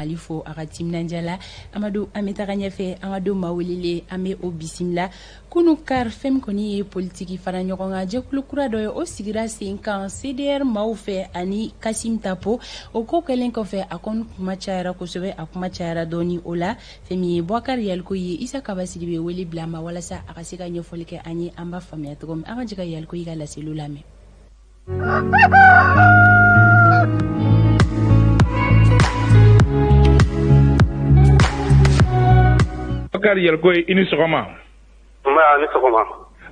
Mali fo a ka timinandiya la. Amadu, an bɛ taga ɲɛfɛ. An ka don maa welelen, an bɛ o bisimila. Kunu kari, fɛn min kɔni ye politiki fara ɲɔgɔn kan jɛkulu kura dɔ ye, o sigira sen kan CDR maaw fɛ ani Kasim Tapo. O ko kɛlen kɔfɛ, a kɔni kuma cayara kosɛbɛ, a kuma cayara dɔɔni. O la, fɛn min ye Bubakari Yaliko ye, Isa Kaba Sidibe wele bila a ma walasa a ka se ka ɲɛfɔli kɛ an ye, an b'a faamuya cogo min. An ka jɛ ka Yaliko ka laseliw lamɛn. Abubakar Yalcouyé, i ni sɔgɔma. Nba, ni sɔgɔma.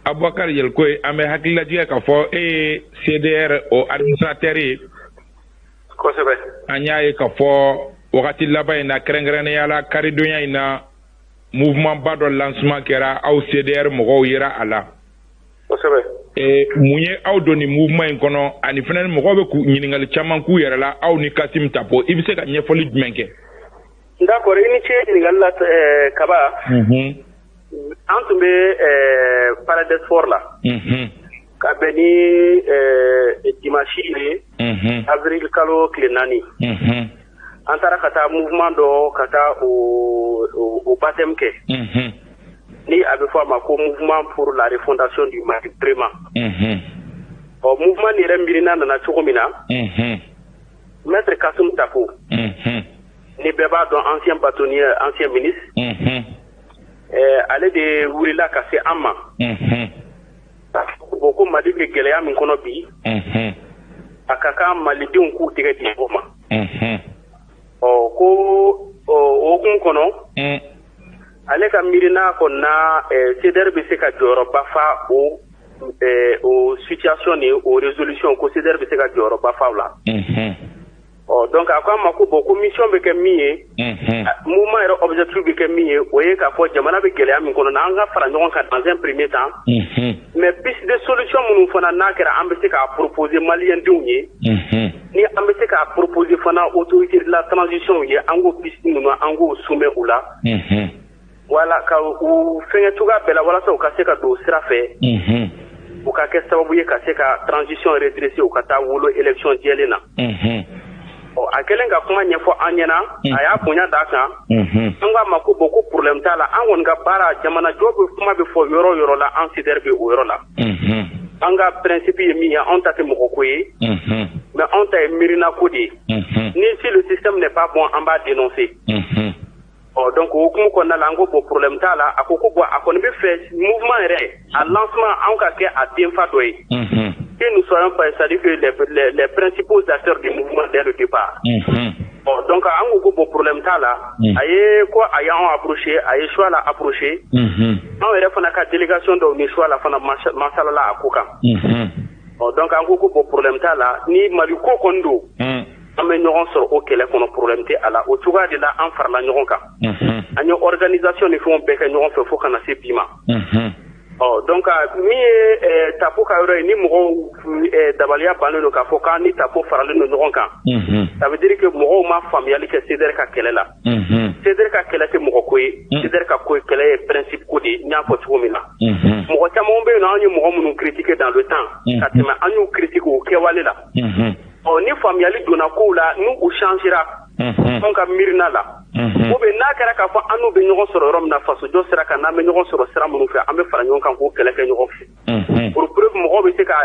Abubakar Yalcouyé, an bɛ hakililajigin k'a fɔ e ye CDR o administrateur ye. Kosɛbɛ. An y'a ye k'a fɔ wagati laban in na, kɛrɛnkɛrɛnnenya la karidonya in na, mouvement ba dɔ lancement kɛra, aw CDR mɔgɔw yera a la. Kosɛbɛ. Mun ye aw don nin mouvement in kɔnɔ? Ani fana, mɔgɔw bɛ k'u ɲininkali caman k'u yɛrɛ la, aw ni Kasim Tapo, i bɛ se ka ɲɛfɔli jumɛn kɛ? D'accord, i ni ce ɲininkali la, Kaba. An tun bɛ Palais des Sports la. Ka bɛn ni dimanche ye, avril kalo tile 4. An taara ka taa mouvement dɔ ka taa o baptême kɛ. Ni a bɛ fɔ a ma ko Mouvement pour la refondation du Mali vraiment. Ɔ, mouvement nin yɛrɛ miirina nana cogo min na, Maître Kassoum Tapo, ni bɛɛ b'a dɔn, ancien bâtonnier, ancien ministre, ale de wulila ka se an ma. Bon, ko Mali bɛ gɛlɛya min kɔnɔ bi, a ka kan malidenw k'u tɛgɛ di ɲɔgɔn ma. Ɔ, ko o hukumu kɔnɔ, ale ka miirina kɔni na, CDR bɛ se ka jɔyɔrɔba fa o situation ni o résolution, ko CDR bɛ se ka jɔyɔrɔba fa o la. Ɔ, donc a ko an ma ko bon, ko mission bɛ kɛ min ye, mouvement yɛrɛ objectif bɛ kɛ min ye, o ye k'a fɔ jamana bɛ gɛlɛya min kɔnɔ, an ka fara ɲɔgɔn kan dans un premier temps, mais piste de solution minnu fana n'a kɛra, an bɛ se k'a proposer maliyɛndenw ye, ni an bɛ se k'a proposer fana autorité de la transition ye, an k'o piste ninnu, an k'o soumettre u la. Voilà, ka u fɛngɛ cogoya bɛɛ la walasa u ka se ka don sira fɛ, u ka kɛ sababu ye ka se ka transition redresser, u ka taa wolo élection jɛlen na. Ɔ, a kɛlen ka kuma ɲɛfɔ an ɲɛna, a y'a bonya d'a kan. An k'a ma ko bon, ko problème t'a la, an kɔni ka baara, jamanajɔ bɛ kuma bɛ fɔ yɔrɔ o yɔrɔ la, an CDR bɛ o yɔrɔ la. An ka principe ye min ye, anw ta tɛ mɔgɔ ko ye, mais anw ta ye miirina ko de ye. Ni si le système n'est pas bon, an b'a dénoncer. Ɔ, donc o hukumu kɔnɔna la, an ko bon, problème t'a la. A ko ko bon, a kɔni bɛ fɛ mouvement yɛrɛ a lancement, anw ka kɛ a denfa dɔ ye, que nous soyons pas, c'est-à-dire que les principaux acteurs du mouvement dès le départ. Bon, donc an ko ko bon, problème t'a la. A ye ko a y'anw approché, a ye choix la approché. Anw yɛrɛ fana ka délégation dɔw ni choix la fana masala la a ko kan. Bon, donc an ko ko bon, problème t'a la, ni Mali ko kɔni don, an bɛ ɲɔgɔn sɔrɔ o kɛlɛ kɔnɔ, problème tɛ a la. O cogoya de la, an farala ɲɔgɔn kan. An ye organisation ni fɛnw bɛɛ kɛ ɲɔgɔn fɛ fo ka na se bi ma. Ɔ, donc min ye Tapo ka yɔrɔ ye, ni mɔgɔw dabaliya bannen don k'a fɔ k'an ni Tapo faralen don ɲɔgɔn kan, ça veut dire que mɔgɔw ma faamuyali kɛ CDR ka kɛlɛ la. CDR ka kɛlɛ tɛ mɔgɔ ko ye, CDR ka ko kɛlɛ ye principe ko de ye. N y'a fɔ cogo min na, mɔgɔ caman bɛ yen nɔ, an ye mɔgɔ minnu critiquer dans le temps ka tɛmɛ, an y'u critiquer o kɛwale la. Ɔ, ni faamuyali donna kow la, n'u u changera anw ka miirina la, ou bien n'a kɛra k'a fɔ an n'u bɛ ɲɔgɔn sɔrɔ yɔrɔ min na fasojɔ sira kan, n'an bɛ ɲɔgɔn sɔrɔ sira minnu fɛ, an bɛ fara ɲɔgɔn kan k'o kɛlɛ kɛ ɲɔgɔn fɛ. Pour preuve, mɔgɔw bɛ se ka,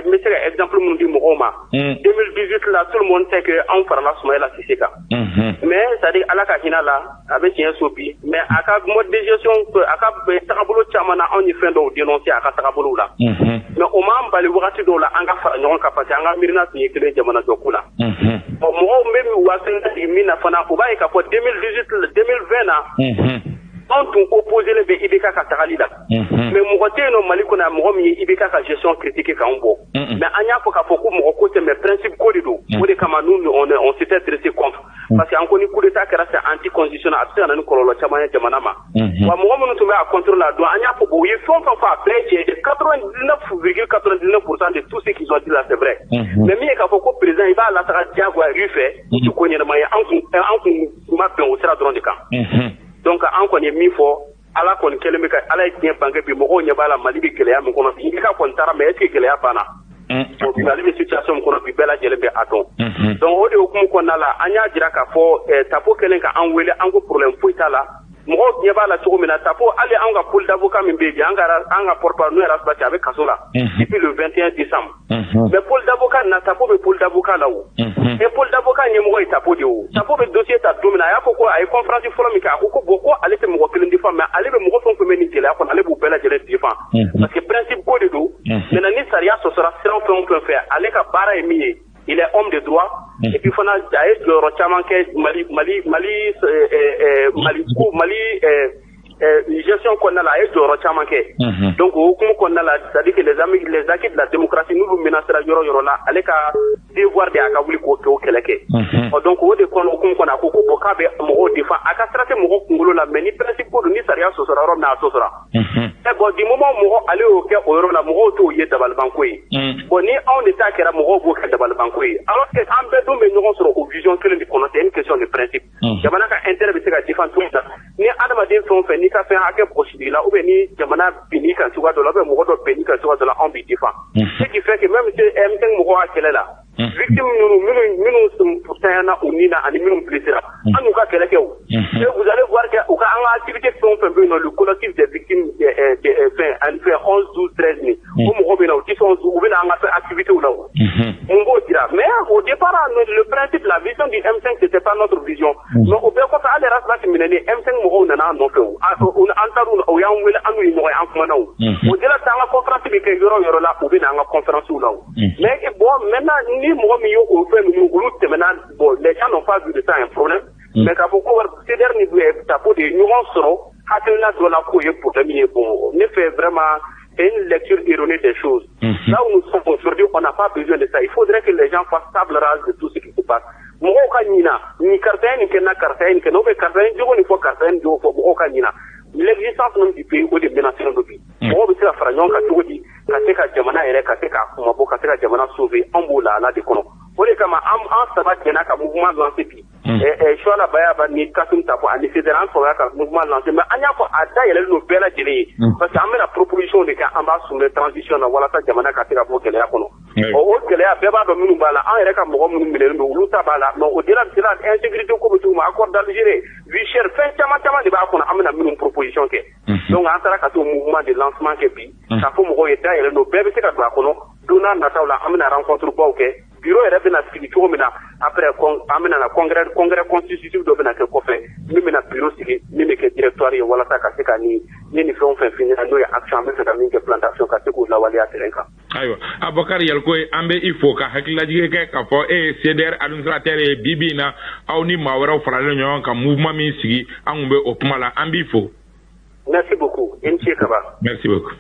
n bɛ se ka exemple minnu di mɔgɔw ma, 2018 la, tout le monde sait que anw farala Soumaïla Cissé kan, mais c'est à dire Ala ka hinɛ la, a bɛ tiɲɛ so bi, mais a ka mode de gestion, a ka tagabolo caman na, anw ye fɛn dɔw dénoncer a ka tagabolow la, mais o m'an bali wagati dɔw la an ka fara ɲɔgɔn kan, parce que an ka miirina tun ye kelen jamanajɔ ko la. Bon, mɔgɔw bɛ u hakili jigin min na fana, u b'a ye k'a fɔ 2018, 2020 na, anw tun opposé len bɛ IBK ka tagali la, mais mɔgɔ tɛ yen nɔ Mali kɔnɔ yan, mɔgɔ min ye IBK ka gestion critique k'anw bɔ. Mais an y'a fɔ k'a fɔ ko mɔgɔ ko tɛ, mais principe ko de don. O de kama, nous, on s'était dressé contre, parce que an ko ni coup d'état kɛra, c'est anticonstitutionnel, a bɛ se ka na ni kɔlɔlɔ caman ye jamana ma. Wa mɔgɔ minnu tun bɛ a contre la don, an y'a fɔ u ye fɛn o fɛn fɔ, a bɛɛ ye tiɲɛ ye, 99,99 % de tout ce qu'ils ont dit là, c'est vrai. Mais min ye k'a fɔ ko président i b'a lataga diyagoya rue fɛ, o tɛ ko ɲɛnama ye. An kun ma bɛn o sira dɔrɔn de kan. Donc an kɔni ye min fɔ, Ala kɔni kɛlen bɛ ka Ala ye tiɲɛ bange bi, mɔgɔw ɲɛ b'a la, Mali bɛ gɛlɛya min kɔnɔ bi. IBK kɔni taara, mais est ce que gɛlɛya banna? Mali bɛ situation min kɔnɔ bi, bɛɛ lajɛlen bɛ a dɔn. Donc o de hukumu kɔnɔna la, an y'a jira k'a fɔ Tapo kɛlen ka an wele, an ko problème foyi t'a la. Mɔgɔw ɲɛ b'a la cogo min na, Tapo, hali an ka pôle d'avocat min bɛ yen bi, an ka porte-parole n'o ye Ras Bath, a bɛ kaso la depuis le 21 décembre. Mais pôle d'avocat na, Tapo bɛ pôle d'avocat la o. Et pôle d'avocat ɲɛmɔgɔ ye Tapo de ye o. Tapo bɛ dossier ta don min na, a y'a fɔ ko a ye conférence fɔlɔ min kɛ, a ko ko bon, ko ale tɛ mɔgɔ kelen défend, mais ale bɛ mɔgɔ fɛn o fɛn bɛ nin gɛlɛya kɔnɔ, ale b'u bɛɛ lajɛlen défend, parce que principe ko de don. Maintenant, ni sariya sɔsɔra sira fɛn o fɛn fɛ, ale ka baara ye min ye, il est homme de droit. Et puis fana, a ye jɔyɔrɔ caman kɛ Mali ko, Mali gestion kɔnɔna la, a ye jɔyɔrɔ caman kɛ. Donc o hukumu kɔnɔna la, c'est à dire que les amis, les acquis de la démocratie, n'olu menacera yɔrɔ yɔrɔ la, ale ka devoir de y'a ka wuli k'o kɛlɛ kɛ. Ɔ, donc o de kɔnɔ, hukumu kɔnɔ, a ko ko bon, k'a bɛ mɔgɔw défend, a ka sira tɛ mɔgɔ kunkolo la, mais ni principe ko don, ni sariya sɔsɔra yɔrɔ min na, a sɔsɔra. Ɛ bon, du moment mɔgɔ ale y'o kɛ o yɔrɔ la, mɔgɔw t'o ye dabalibanko ye. Bon, ni anw de ta kɛra, mɔgɔw b'o kɛ dabalibanko ye, alors que an bɛɛ dun bɛ ɲɔgɔn sɔrɔ o vision kelen de kɔnɔ. C'est une question de principe. Jamana ka intérêt bɛ se ka défend cogo min na, ni adamaden fɛn o fɛn n'i ka fɛn hakɛ bɔsili la, ou bien ni jamana binn'i kan cogoya dɔ la, ou bien mɔgɔ dɔ bɛnn'i kan cogoya dɔ la, anw b'i défend. Ce qui fait que même si M5 mɔgɔw ka kɛlɛ la, victime minnu tanyana u ni na ani minnu blessera, an n'u ka kɛlɛ kɛ o. Et vous allez voir que u ka an ka activité fɛn o fɛn bɛ yen nɔ, le collectif des victimes, fɛn ani fɛn 11 12 13 nin, o mɔgɔ bɛ na, u tɛ sɔn, u bɛ na an ka fɛn activité la o. Mun b'o jira? Mais au départ, le principe, la vision du M5, c'était pas notre vision. Mais o bɛɛ kɔfɛ, hali Ras Bath minɛnen, M5 mɔgɔw nana an nɔfɛ o, an taar'u, o y'an wele, an n'u ye ɲɔgɔn ye, an kumana o. O de la, an ka conférence bɛ kɛ yɔrɔ o yɔrɔ la, u bɛ na an ka conférence la o. Mais bon, maintenant, ni mɔgɔ min ye o fɛn ninnu, olu tɛmɛna, bon, les gens n'ont pas vu de ça un problème. Mais k'a fɔ ko CDR ni Tapo de ye ɲɔgɔn sɔrɔ hakilina dɔ la k'o ye problème ye, bon, ne fɛ, vraiment, c'est une lecture erronée des choses. Là où nous sommes aujourd'hui, on n'a pas besoin de ça. Il faudrait que les gens fassent table rase de tout ce qui se passe. Mɔgɔw ka ɲina ni karisa ye nin kɛ na, karisa ye nin kɛ na, ou bien karisa ye jogo nin fɔ, karisa ye nin jogo fɔ, mɔgɔw ka ɲina. L'existence même du pays, o de menacé don bi. Mɔgɔw bɛ se ka fara ɲɔgɔn kan cogo di ka se ka jamana yɛrɛ, ka se k'a kumabɔ, ka se ka jamana sauver? Anw b'o lahala de kɔnɔ. O de kama an saba jɛna ka mouvement lancer bi. Suala Bayaba ni Kasum Tapo ani CDR, an sɔrɔla ka mouvement lancer, mais an y'a fɔ a da yɛlɛlen don bɛɛ lajɛlen ye, parce que an bɛna proposition de kɛ, an b'a soumettre transition na walasa jamana ka se ka bɔ gɛlɛya kɔnɔ. Ɔ, o gɛlɛya, bɛɛ b'a dɔn minnu b'a la, an yɛrɛ ka mɔgɔ minnu minɛlen don, olu ta b'a la. Mais au delà de cela, insécurité ko bɛ cogo min, accord d'Alger, vie chère, fɛn caman caman de b'a kɔnɔ, an bɛna minnu proposition kɛ. Donc an taara ka t'o mouvement de lancement kɛ bi, k'a fɔ mɔgɔw ye da yɛlɛlen don, bɛɛ bɛ se ka don a kɔnɔ. Don n'a nataw la, an bɛna rencontre baw kɛ, bureau yɛrɛ bɛna sigi cogo min na. Après, an bɛna na congrès constitutif dɔ bɛna kɛ kɔfɛ, min bɛna bureau sigi, min bɛ kɛ directoire ye, walasa ka se ka ni nin fɛn o fɛn f'i ɲɛna, n'o ye action, an bɛ fɛ ka min kɛ, plan d'action, ka se k'o lawaleya terrain kan. Ayiwa, Abubakar Yalcouyé, an bɛ i fo ka hakililajigin kɛ k'a fɔ e ye CDR administrateur ye. Bi bi in na, aw ni maa wɛrɛw faralen ɲɔgɔn kan mouvement min sigi, an kun bɛ o kuma la. An b'i fo. Merci beaucoup, i ni ce Kaba. Merci beaucoup.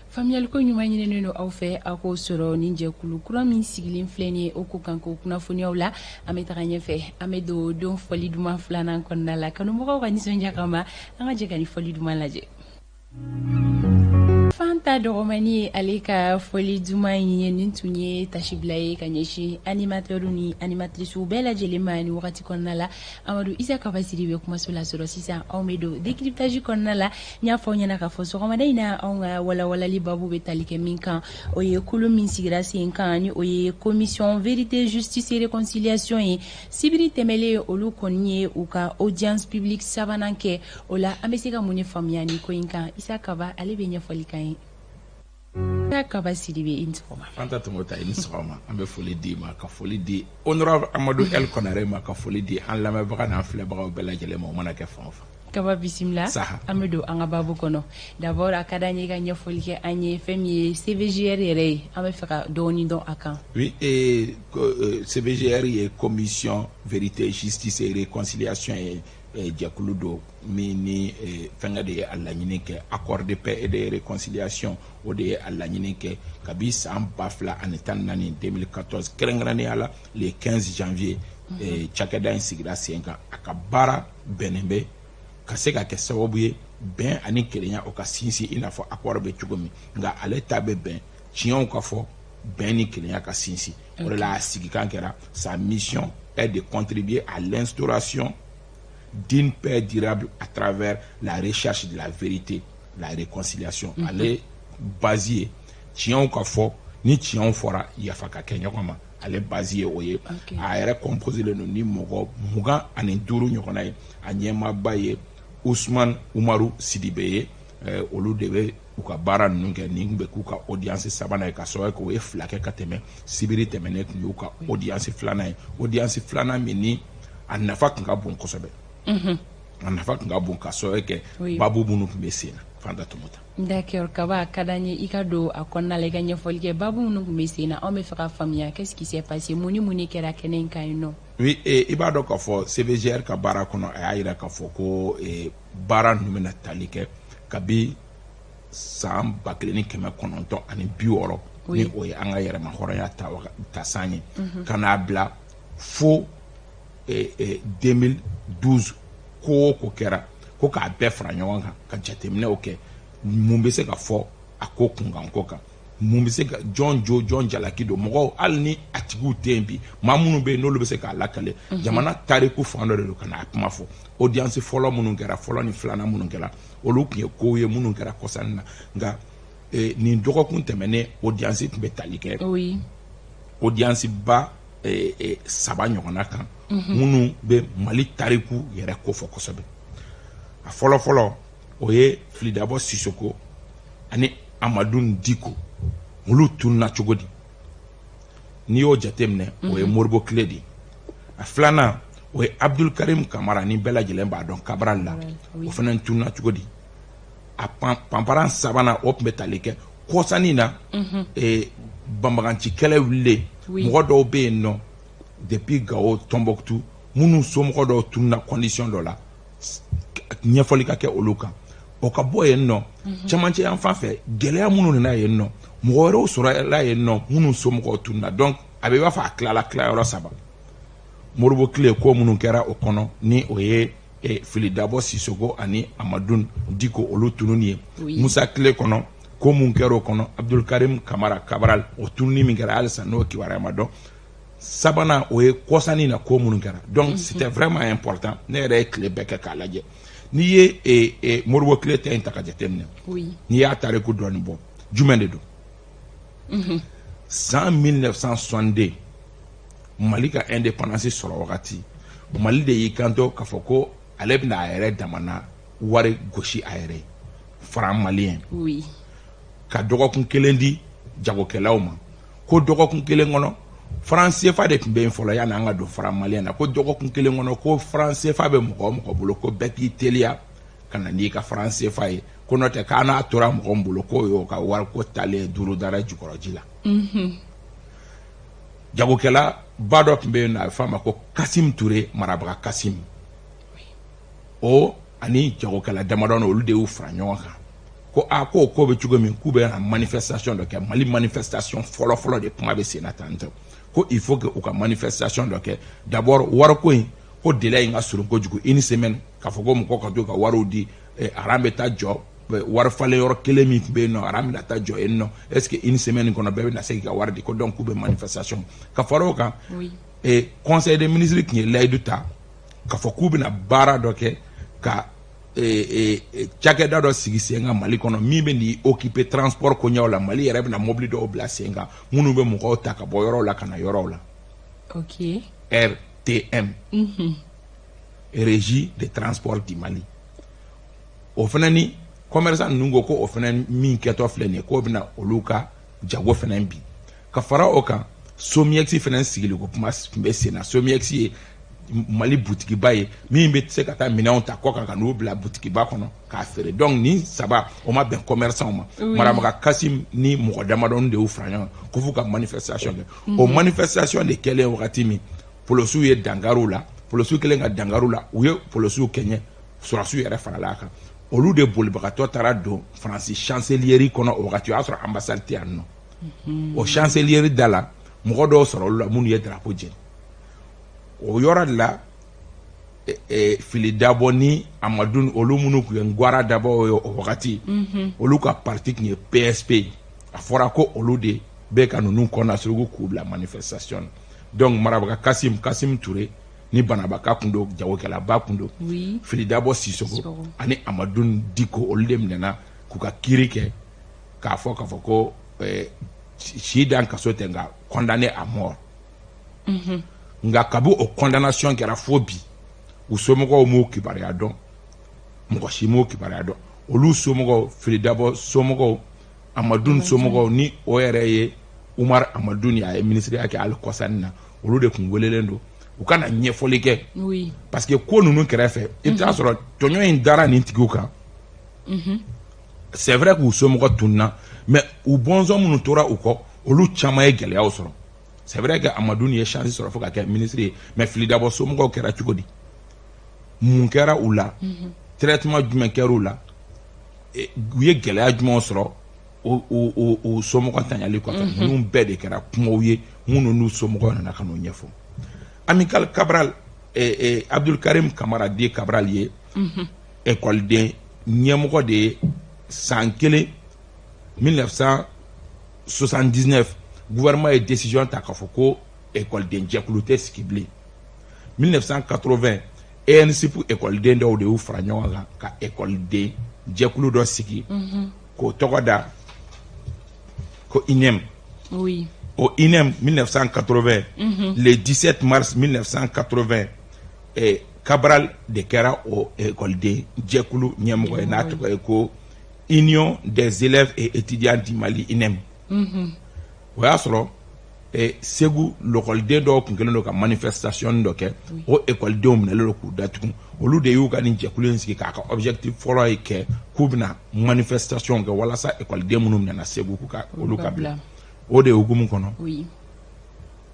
Faamuyaliko ɲuman ɲininen don aw fɛ, aw k'o sɔrɔ nin jɛkulu kura min sigilen filɛ nin ye, o ko kan k'o kunnafoniyaw la. An bɛ taga ɲɛfɛ, an bɛ don don fɔli duman filanan kɔnɔna la. Kanubagaw ka nisɔndiya kama, an ka jɛ ka ni fɔli duman lajɛ. Fanta dɔgɔmani ye ale ka fɔli duman in ye. Nin tun ye tasibila ye ka ɲɛsin animateur ni animatrice bɛɛ lajɛlen ma ni wagati kɔnɔna la. Amadu Isa Kaba Siri bɛ kumaso la sɔrɔ sisan, anw bɛ don décryptage kɔnɔna la. N y'a fɔ aw ɲɛna k'a fɔ sɔgɔmada in na, anw ka walawalali babu bɛ tali kɛ min kan, o ye kulu min sigira sen kan, ni o ye commission vérité, justice et réconciliation ye. Sibiri tɛmɛlen, olu kɔni ye u ka audience publique sabanan kɛ. O la, an bɛ se ka mun de faamuya nin ko in kan? Isa Kaba, ale bɛ ɲɛfɔli k'an ye. Isa Kaba Sidibe, i ni sɔgɔma. Fanta Tɔmɔta, i ni sɔgɔma. An bɛ foli d'i ma, ka foli di honorable Amadu El Konare ma, ka foli di an lamɛnbaga n'an filɛbagaw bɛɛ lajɛlen ma, o mana kɛ fan o fan. Kaba, bisimila. Saha. An bɛ don an ka baabu kɔnɔ. D'abord, a ka d'an ye ka ɲɛfɔli kɛ an ye fɛn min ye CVJR yɛrɛ ye, an bɛ fɛ ka dɔɔni dɔn a kan. Oui, et CVJR ye commission vérité, justice et réconciliation ye. Jɛkulu don min ni fɛnkɛ de ye a laɲini kɛ, accord de paix et de réconciliation, o de ye a laɲini kɛ kabi san 2014, 2014, kɛrɛnkɛrɛnnenya la le 15 janvier. Cakɛda in sigira sen kan. A ka baara bɛnnen bɛ ka se ka kɛ sababu ye bɛn ani kelenya o ka sinsin, i n'a fɔ accord bɛ cogo min. Nka ale ta bɛ bɛn tiɲɛw ka fɔ, bɛn ni kelenya ka sinsin. O de la, a sigikan kɛra: sa mission est de contribuer à l'instauration d'une paix durable à travers la recherche de la vérité, la réconciliation. Ale base ye tiɲɛw ka fɔ, ni tiɲɛw fɔra, yafa ka kɛ ɲɔgɔn ma. Ale base ye o ye. A yɛrɛ composé len don ni mɔgɔ 25 ɲɔgɔnna ye. A ɲɛmaaba ye Usman Umaru Sidibe ye. Olu de bɛ u ka baara ninnu kɛ. Nin bɛ k'u ka audience sabanan ye, ka sababu kɛ o ye fila kɛ ka tɛmɛ. Sibiri tɛmɛnen tun y'u ka audience filanan ye, audience filanan min ni a nafa tun ka bon kosɛbɛ. A nafa tun ka bon ka sababu kɛ babu minnu tun bɛ sen na, Fanta Tɔmɔta. D'accord, Kaba, a ka d'an ye i ka don a kɔnɔna la, i ka ɲɛfɔli kɛ babu minnu tun bɛ sen na. Anw bɛ fɛ ka faamuya, qu'est-ce qui s'est passé? Mun ni mun de kɛra kɛnɛ in kan yen nɔ? Oui, i b'a dɔn k'a fɔ CVJR ka baara kɔnɔ, a y'a jira k'a fɔ ko baara ninnu bɛna tali kɛ kabi san 1960, ni o ye an ka yɛrɛma hɔrɔnya ta san ye, ka n'a bila fo 2012. Ko o ko kɛra, ko k'a bɛɛ fara ɲɔgɔn kan ka jateminɛw kɛ, mun bɛ se ka fɔ a ko kunkanko kan, mun bɛ se ka jɔn jo, jɔn jalaki don mɔgɔw, hali ni a tigiw tɛ yen bi, maa minnu bɛ yen n'olu bɛ se k'a lakale. Jamana tariku fan dɔ de don ka n'a kuma fɔ. Audience fɔlɔ minnu kɛra, fɔlɔ ni filanan minnu kɛra, olu tun ye kow ye minnu kɛra kɔsannin na. Nka nin dɔgɔkun tɛmɛnen, audience tun bɛ tali kɛ audience ba saba ɲɔgɔnna kan minnu bɛ Mali tariku yɛrɛ kofɔ kosɛbɛ. A fɔlɔ fɔlɔ, o ye Filidabɔ Sisoko ani Amadu Diko, olu tununa cogo di? N'i y'o jateminɛ, o ye Moribo tile de ye. A filanan, o ye Abdul Karim Kamara, ni bɛɛ lajɛlen b'a dɔn Cabral la, o fana tununa cogo di? A panparan sabanan, o tun bɛ tali kɛ kɔsannin na, banbaganci kɛlɛ wulilen, mɔgɔ dɔw bɛ yen nɔ depuis Gao, Tombouctou, minnu somɔgɔ dɔw tununa condition dɔ la, ɲɛfɔli ka kɛ olu kan. O ka bɔ yen nɔ, cɛmancɛ yan fan fɛ, gɛlɛya minnu nana yen nɔ, mɔgɔ wɛrɛw sɔrɔla yen nɔ minnu somɔgɔw tununa. Donc a bɛ i b'a fɔ a tilala tilayɔrɔ saba: Moribo tile ko minnu kɛra o kɔnɔ, ni o ye Filidabɔ Sisoko ani Amadu Diko, olu tununi ye; Musa tile kɔnɔ, ko mun kɛra o kɔnɔ; Abdul Karim Kamara Cabral, o tununi min kɛra, halisa n'o kibaruya ma dɔn; sabanan, o ye kɔsannin na ko minnu kɛra. Donc c'était vraiment important. Ne yɛrɛ ye tile bɛɛ kɛ k'a lajɛ. N'i ye Moribo tile ta in ta ka jateminɛ, n'i y'a tariku dɔɔni bɔ, jumɛn de don? San 1962, Mali ka indépendance sɔrɔ wagati, Mali de y'i kanto k'a fɔ ko ale bɛna a yɛrɛ damana wari gosi a yɛrɛ ye, franc malien, ka dɔgɔkun kelen di jagokɛlaw ma, ko dɔgɔkun kelen kɔnɔ, franc CFA de tun bɛ yen fɔlɔ yanni an ka don franc malien na, ko dɔgɔkun kelen kɔnɔ, ko franc CFA bɛ mɔgɔ o mɔgɔ bolo, ko bɛɛ k'i teliya ka na n'i ka franc CFA ye, ko n'o tɛ k'a n'a tora mɔgɔ min bolo, k'o y'o ka wariko talen duuru dara jukɔrɔji la. Jagokɛla ba dɔ tun bɛ yen nɔ, a bɛ fɔ a ma ko Kasim Ture, marabaga Kasim, o ani jagokɛla damadɔni, olu de y'u fara ɲɔgɔn kan ko a ko ko bɛ cogo min, k'u bɛ na manifestation dɔ kɛ. Mali manifestation fɔlɔ fɔlɔ de kuma bɛ sen na tan tɔ, ko il faut que u ka manifestation dɔ kɛ. D'abord, wariko in, ko délai in ka surun kojugu, une semaine, k'a fɔ ko mɔgɔw ka to ka wariw di, rang bɛ taa jɔ wari falen yɔrɔ kelen min tun bɛ yen nɔ, rang bɛna taa jɔ yen nɔ. Est ce que une semaine kɔnɔ bɛɛ bɛna se k'i ka wari di? Ko donc k'u bɛ manifestation. Ka fara o kan, conseil des ministres tun ye layidu ta k'a fɔ k'u bɛna baara dɔ kɛ ka cakɛda dɔ sigi sen kan Mali kɔnɔ min bɛ n'i occuper transport koɲɛw la. Mali yɛrɛ bɛna mobili dɔw bila sen kan minnu bɛ mɔgɔw ta ka bɔ yɔrɔw la ka na yɔrɔw la. RTM, Régie de transport du Mali. O fana ni commerçant ninnu ko ko o fana min kɛtɔ filɛ nin ye, k'o bɛna olu ka jago fana bin. Ka fara o kan, SOMIEX fana sigili ko kuma tun bɛ sen na. SOMIEX ye Mali butigiba ye min bɛ se ka taa minɛnw ta kɔ kan ka n'u bila butigiba kɔnɔ k'a feere. Donc nin saba, o ma bɛn commerçant ma. Maramaga Kasim ni mɔgɔ damadɔni de y'u fara ɲɔgɔn kan ko f'u ka manifestation kɛ. O manifestation de kɛlen wagati min, polosiw ye dankariw la. Polosiw kɛlen ka dankariw la, u ye polosiw kɛɲɛ, sɔrɔdasiw yɛrɛ farala a kan. Olu de bolibagatɔ taara don Faransi chancellerie kɔnɔ. O wagati, o y'a sɔrɔ ambassade tɛ yan nɔ. O chancellerie da la, mɔgɔ dɔw sɔrɔ olu la minnu ye drapeau jeni. O yɔrɔ de la, Fili Dabɔ ni Amadu, olu minnu tun ye Ngwara Dabɔ ye o wagati, olu ka parti tun ye PSP ye. A fɔra ko olu de bɛ ka ninnu kɔnna suruku k'u bila manifestation na. Donc Marabaga Kasim, Kasim Ture ni Banabaka kun don, jagokɛlaba kun don, Fili Dabɔ Sisoko ani Amadu Diko, olu de minɛna k'u ka kiiri kɛ k'a fɔ ko si dan kaso tɛ, nka condamné à mort. Nka kabi o condamnation kɛra fo bi, u somɔgɔw m'o kibaruya dɔn, mɔgɔ si m'o kibaruya dɔn. Olu somɔgɔw, Fily Dabo somɔgɔw, Amadun somɔgɔw, ni o yɛrɛ ye Umar Amadun ye, a ye minisiriya kɛ hali kɔsani na, olu de tun welelen don u ka na ɲɛfɔli kɛ, parce que ko ninnu kɛrɛfɛ, i bɛ taa sɔrɔ tɔɲɔ in dara nin tigiw kan. C'est vrai k'u somɔgɔ tununna, mais u bɔnsɔn minnu tora u kɔ, olu caman ye gɛlɛyaw sɔrɔ. C'est vrai que Amadun ye chance sɔrɔ fo ka kɛ ministre ye, mais Fily Dabo somɔgɔw kɛra cogo di? Mun kɛra u la? Traitement jumɛn kɛra u la? U ye gɛlɛya jumɛnw sɔrɔ o somɔgɔ tanyali kɔfɛ? Ninnu bɛɛ de kɛra kumaw ye minnu n'u somɔgɔw nana ka n'o ɲɛfɔ. Amilcar Cabral, Abdul Karim Kamara dit Cabral ye ekɔliden ɲɛmɔgɔ de ye. San kelen, 1979, gouvernement ye décision ta k'a fɔ ko ekɔliden jɛkulu tɛ sigi bilen. 1980, ENSUP ekɔliden dɔw de y'u fara ɲɔgɔn kan ka ekɔliden jɛkulu dɔ sigi k'o tɔgɔ da ko INEM. O INEM, 1980, le 17 mars 1980, Cabral de kɛra o ekɔliden jɛkulu ɲɛmɔgɔ ye, n'a tɔgɔ ye ko Union des élèves et étudiants du Mali, INEM. O y'a sɔrɔ Segu lɔkɔliden dɔw tun kɛlen don ka manifestation dɔ kɛ. O ekɔlidenw minɛlen don k'u datugu. Olu de y'u ka nin jɛkulu in sigi k'a ka objectif fɔlɔ ye kɛ k'u bɛna manifestation kɛ walasa ekɔliden minnu minɛna Segu, k'u ka olu ka bila. O de hukumu kɔnɔ,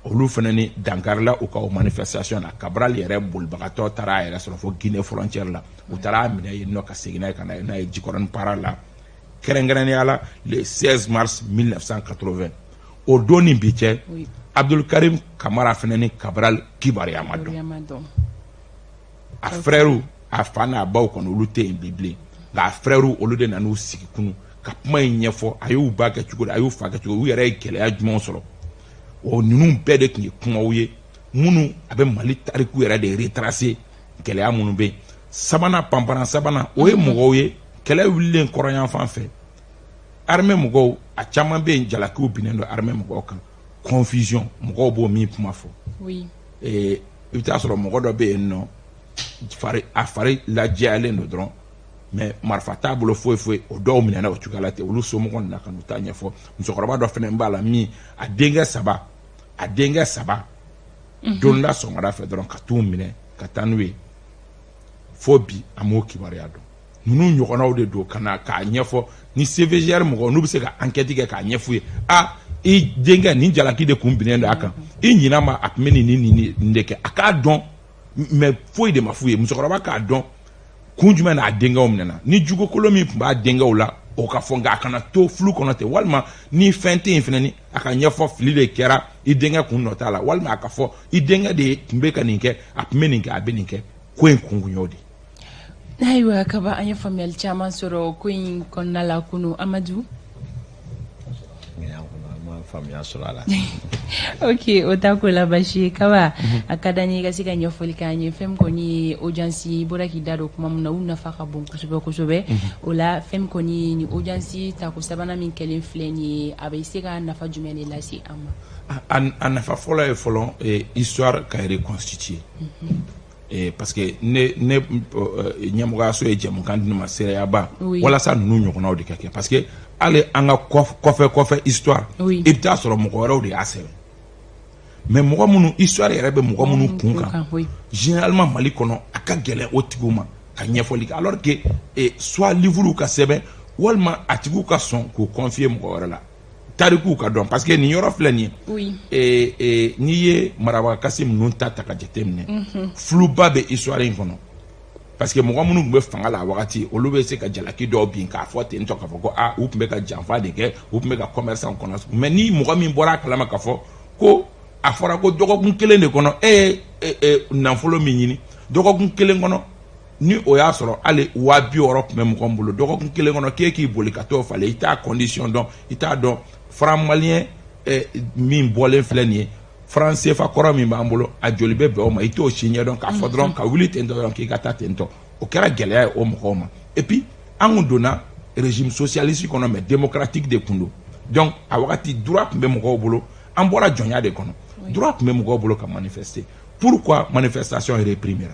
olu fana ni dankarila u ka o manifestation na. Cabral yɛrɛ bolibagatɔ taara a yɛrɛ sɔrɔ fo Guinée frontière la. U taara a minɛ yen nɔ ka segin n'a ye ka na n'a ye Jikɔrɔni para la, kɛrɛnkɛrɛnnenya la le 16 mars 1980. O don ni bi cɛ, Abdul Karim Kamara fana ni Cabral kibaruya ma dɔn. A frères, a fa n'a baw kɔni, olu tɛ yen bi bilen, nka a frères, olu de nan'u sigi kunu ka kuma in ɲɛfɔ. A y'u ba kɛ cogo di? A y'u fa kɛ cogo? U yɛrɛ ye gɛlɛya jumɛnw sɔrɔ? O ninnu bɛɛ de tun ye kumaw ye minnu a bɛ Mali tariku yɛrɛ de retracer, gɛlɛya minnu bɛ yen. Sabanan, panparan sabanan, o ye mɔgɔw ye kɛlɛ wulilen kɔrɔnyanfan fɛ, armée mɔgɔw, a caman bɛ yen, jalakiw binnen don armée mɔgɔw kan. Confusion, mɔgɔw b'o min kuma fɔ, i bɛ taa sɔrɔ mɔgɔ dɔ bɛ yen nɔ, fari a fari lajɛyalen don dɔrɔn, mais marifa t'a bolo foyi foyi. O dɔw minɛna o cogoya la ten. Olu somɔgɔw nana ka n'u ta ɲɛfɔ. Musokɔrɔba dɔ fana b'a la min a denkɛ saba don la sɔgɔmada fɛ dɔrɔn ka t'u minɛ ka taa n'u ye, fo bi a m'o kibaruya dɔn. Ninnu ɲɔgɔnnaw de don ka na k'a ɲɛfɔ ni CVJR mɔgɔw n'u bɛ se ka enquête kɛ k'a ɲɛf'u ye: a i denkɛ nin jalaki de kun binnen don a kan, i ɲin'a ma, a tun bɛ nin ni nin de kɛ. A k'a dɔn, mais foyi de ma f'u ye. Musokɔrɔba k'a dɔn kun jumɛn n'a denkɛw minɛna, ni jugukolon min tun b'a denkɛw la, o ka fɔ, nka a kana to flou kɔnɔ ten. Walima ni fɛn tɛ yen fɛnɛ, ni a ka ɲɛfɔ fili de kɛra, i denkɛ kun nɔ t'a la, walima a ka fɔ i denkɛ de tun bɛ ka nin kɛ, a tun bɛ nin kɛ, a bɛ nin kɛ. Ko in kun kun y'o de. Ayiwa Kaba, an ye faamuyali caman sɔrɔ ko in kɔnɔna la kunu. Amadu? Faamuya sɔrɔ a la. Ok, o t'a ko la baasi ye. Kaba, a ka d'an ye i ka se ka ɲɛfɔli k'an ye. Fɛn min kɔni ye audience, i bɔra k'i da don kuma min na, u nafa ka bon kosɛbɛ kosɛbɛ. O la, fɛn min kɔni ye ni audience tako sabanan min kɛlen filɛ nin ye, a bɛ se ka nafa jumɛn de lase an ma? A nafa fɔlɔ ye fɔlɔ histoire ka reconstituer, parce que ne ɲɛmɔgɔyaso ye jɛmukan di ne ma seereyaba walasa ninnu ɲɔgɔnnaw de ka kɛ, parce que hali an ka kɔfɛ kɔfɛ histoire, i bɛ taa sɔrɔ mɔgɔ wɛrɛw de y'a sɛbɛn, mais mɔgɔ minnu histoire yɛrɛ bɛ mɔgɔ minnu kun kan, généralement Mali kɔnɔ, a ka gɛlɛn o tigiw ma ka ɲɛfɔli kɛ, alors que soit livre ka sɛbɛn, walima a tigiw ka sɔn k'o confier mɔgɔ wɛrɛ la, tarikuw ka dɔn. Parce que nin yɔrɔ filɛ nin ye, n'i ye Maraba Kasim ninnu ta ta ka jateminɛ, flouba bɛ histoire in kɔnɔ, parce que mɔgɔ minnu tun bɛ fanga la a wagati, olu bɛ se ka jalaki dɔw bin k'a fɔ ten tɔ, k'a fɔ ko aa, u tun bɛ ka janfa de kɛ, u tun bɛ ka commerçant kɔnɔ. Mais ni mɔgɔ min bɔra a kalama k'a fɔ ko a fɔra ko dɔgɔkun kelen de kɔnɔ e ye nafolo min ɲini, dɔgɔkun kelen kɔnɔ, ni o y'a sɔrɔ hali 60 000 tun bɛ mɔgɔ min bolo, dɔgɔkun kelen kɔnɔ k'e k'i boli ka t'o falen, i t'a condition dɔn, i t'a dɔn franc malien min bɔlen filɛ nin ye, franc CFA kɔrɔ min b'an bolo, a joli bɛ bɛn o ma, i t'o si ɲɛdɔn k'a fɔ dɔrɔn ka wuli ten tɔ dɔrɔn k'i ka taa ten tɔ. O kɛra gɛlɛya ye o mɔgɔw ma. Et puis an kun donna régime socialiste kɔnɔ, mais démocratique de kun don. Donc a wagati, droit tun bɛ mɔgɔw bolo. An bɔra jɔnya de kɔnɔ. Droit tun bɛ mɔgɔw bolo ka manifester. Pourquoi manifestation réprimée?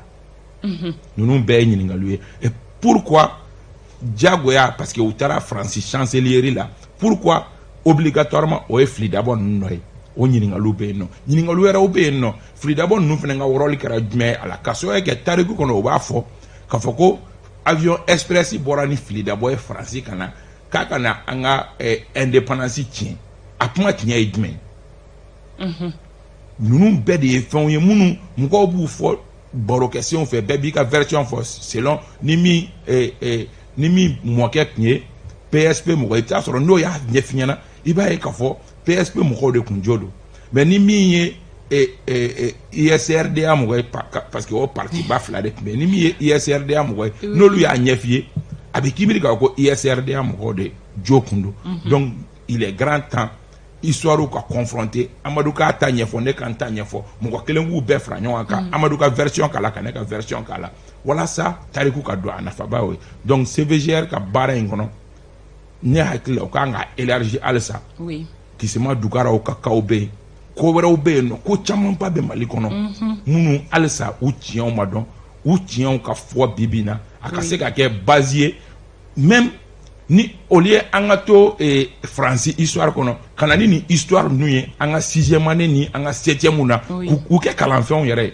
Ninnu bɛɛ ye ɲininkaliw ye. Et pourquoi diyagoya? Parce que u taara Faransi chancellerie la, pourquoi obligatoirement o ye fili dabɔ ninnu nɔ ye? O ɲininkaliw bɛ yen nɔ. Ɲininkali wɛrɛw bɛ yen nɔ. Fili dabɔ ninnu fana ka rôle kɛra jumɛn ye a la? Ka sababu kɛ tariku kɔnɔ, u b'a fɔ k'a fɔ ko avion express bɔra ni fili dabɔ ye Faransi ka na k'a ka na an ka indépendance tiɲɛ. A kuma tiɲɛ ye jumɛn ye? Ninnu bɛɛ de ye fɛnw ye minnu mɔgɔw b'u fɔ barokɛsenw fɛ. Bɛɛ b'i ka version fɔ selon ni min mɔkɛ tun ye PSP mɔgɔ ye. I bɛ taa sɔrɔ n'o y'a ɲɛf'i ɲɛna, i b'a ye k'a fɔ PSP mɔgɔw de kun jo don. Mais ni min ye USRDA mɔgɔ ye, parce que o parti ba fila de tun bɛ yen, ni min ye USRDA mɔgɔ ye, n'olu y'a ɲɛf'i ye, a bɛ k'i miiri k'a fɔ ko USRDA mɔgɔw de jo kun don. Donc il est grand temps histoire ka confronter. Amadu k'a ta ɲɛfɔ, ne ka n ta ɲɛfɔ, mɔgɔ kelen k'u bɛɛ fara ɲɔgɔn kan, Amadu ka version k'a la, ka ne ka version k'a la, walasa tariku ka don a nafaba y'o ye. Donc CVGR ka baara in kɔnɔ, ne hakili la, u kan ka élargir halisa. Kisima Dugaraw ka kaw bɛ yen, ko wɛrɛw bɛ yen nɔ, ko camanba bɛ Mali kɔnɔ minnu halisa u tiɲɛw ma dɔn. U tiɲɛw ka fɔ bi bi in na, a ka se ka kɛ base ye, même ni au lieu an ka to Faransi histoire kɔnɔ, ka na ni nin histoire ninnu ye an ka sixième année ni an ka septième na, k'u kɛ kalanfɛnw yɛrɛ ye.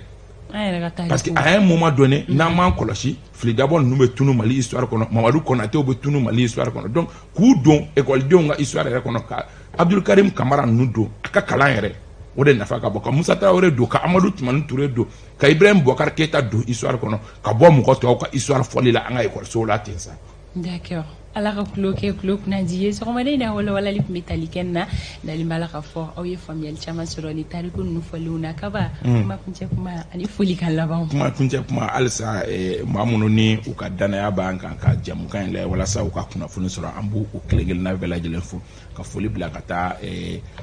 Parce que à un moment donné, n'an m'an kɔlɔsi, fili dabɔ ninnu bɛ tunu Mali histoire kɔnɔ, Mamadu Konatew bɛ tunu Mali histoire kɔnɔ. Donc k'u don ekɔlidenw ka histoire yɛrɛ kɔnɔ, ka Abdulkarim Kamara ninnu don a ka kalan yɛrɛ, o de nafa ka bon, ka Musa Tarawele don, ka Amadu Tumani Ture don, ka Ibrahim Boubacar Keita don histoire kɔnɔ, ka bɔ mɔgɔ tɔw ka histoire fɔli la an ka ekɔlisow la ten sa. D'accord. Ala ka tulo kɛ tulo kunnadi ye. Sɔgɔmada in na, walawalali tun bɛ tali kɛ nin na. Dalen b'a la k'a fɔ aw ye faamuyali caman sɔrɔ ni tariku ninnu fɔlenw na. Kaba, kuma kuncɛ kuma ani foli kan laban. Kuma kuncɛ kuma, halisa maa minnu ni u ka danaya b'an kan ka jɛmukan in lajɛ walasa u ka kunnafoni sɔrɔ, an b'u kelen kelenna bɛɛ lajɛlen fo, ka foli bila ka taa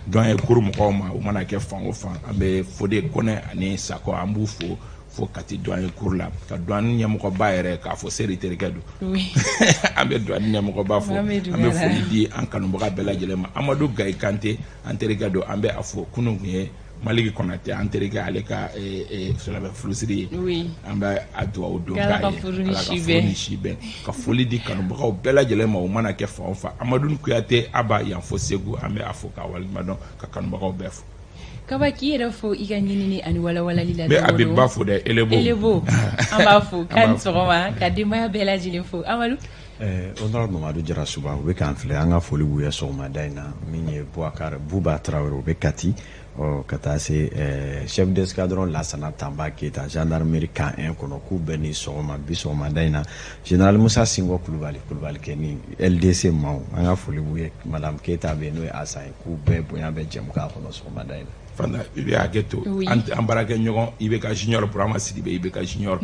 dɔn kuru mɔgɔw ma. U mana kɛ fan o fan, an bɛ Fode Kɔnɛ ani Sakɔ, an b'u fo fo Kati douane kuru la, ka douane ɲɛmɔgɔba yɛrɛ k'a fɔ Seri terikɛ don. An bɛ douane ɲɛmɔgɔba fo. An bɛ foli di an kanubaga bɛɛ lajɛlen ma. Amadu Gayi Kante, an terikɛ don, an bɛ a fo. Kunun tun ye Maliki Kɔnatɛ, an terikɛ, ale ka silamɛ furusiri ye, an bɛ a dugawu don k'a ye, Ala ka furu ni si bɛn. Ka foli di kanubagaw bɛɛ lajɛlen ma, o mana kɛ fan o fan. Amadu Kuyate Aba yan fo Segu, an bɛ a fo k'a waleɲuman dɔn, ka kanubagaw bɛɛ fo. Kaba, k'i yɛrɛ fo i ka ɲinini ani walawalali la. N bɛ Abiba fo dɛ, Elebo. Elebo, an b'a fo k'a ni sɔgɔma, ka denbaya bɛɛ lajɛlen fo. Amadu. Honorable Mamadu Jara Suba, u bɛ k'an filɛ, an ka foli b'u ye sɔgɔmada in na. Min ye Boubacar Buba Tarawele, u bɛ Kati, ɔ ka taa se chef d'escadron Lasana Tanba Keyita, gendarmerie camp 1 kɔnɔ, k'u bɛɛ ni sɔgɔma bi sɔgɔmada in na. Général Musa Sinko Kulubali, Kulubali kɛ ni LDC maaw, an ka foli b'u ye. Madame Keyita bɛ yen, n'o ye Asa ye, k'u bɛɛ bonya bɛ jɛmukan kɔnɔ sɔgɔmada in na. Fana i bɛ hakɛ to, an baarakɛ ɲɔgɔn IBK Junior, Burama Sidibe IBK Junior,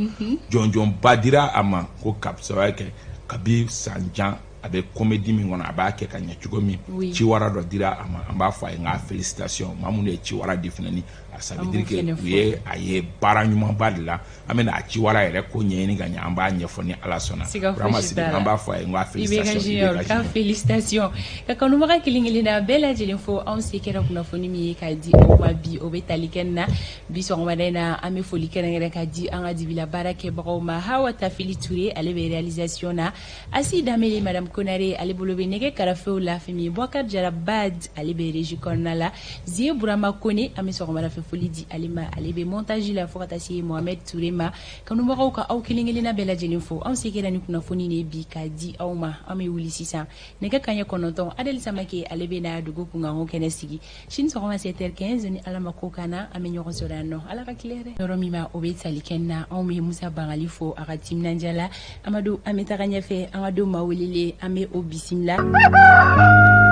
jɔnjɔnba dira a ma ko ka sababu kɛ kabi san jan a bɛ comédie min kɔnɔ, a b'a kɛ ka ɲɛ cogo min, ciwara dɔ dira a ma. An b'a fɔ a ye nka félicitation. Maa minnu ye ciwara di fana ni ça veut dire que u ye a ye baara ɲumanba de la. An bɛna a ciwara yɛrɛ ko ɲɛɲini ka ɲɛ, an b'a ɲɛfɔ ni Ala sɔnna. Burama Sidibe, an b'a fɔ a ye nka félicitation. Ka félicitation. Ka kanubaga kelen kelenna bɛɛ lajɛlen fo. Anw se kɛra kunnafoni min ye k'a di aw ma bi, o bɛ tali kɛ nin na bi sɔgɔmada in na. An bɛ foli kɛrɛnkɛrɛn ka di an ka dibila baara kɛbagaw ma. Hawa Tafili Ture, ale bɛ réalisation na. Asi Danbele, Madame Konare, ale bolo bɛ nɛgɛ karafew la. Fɛn min ye Boubacar Jara Bad, ale bɛ régie kɔnɔna la. Zie Burama Kone, an bɛ sɔgɔmada fɛ foli di ale ma, ale bɛ montage la, fo ka taa se Mohamed Ture ma. Kanubagaw, ka aw kelen kelenna bɛɛ lajɛlen fo. Anw se kɛra ni kunnafoni de bi ka di aw ma. An bɛ wuli sisan nɛgɛ kanɲɛ 9, Adel Samake, ale bɛ na dugu kunkanko kɛnɛ sigi. Sini sɔgɔma 7h15, ni Ala ma ko k'an na, an bɛ ɲɔgɔn sɔrɔ yan nɔ. Ala ka tile hɛrɛ. Yɔrɔ min ma, o bɛ tali kɛ na. Anw bɛ Musa Bangali fo a ka timinandiya la. Amadu, an bɛ taga ɲɛfɛ, an ka don maa welelen, an bɛ o bisimila.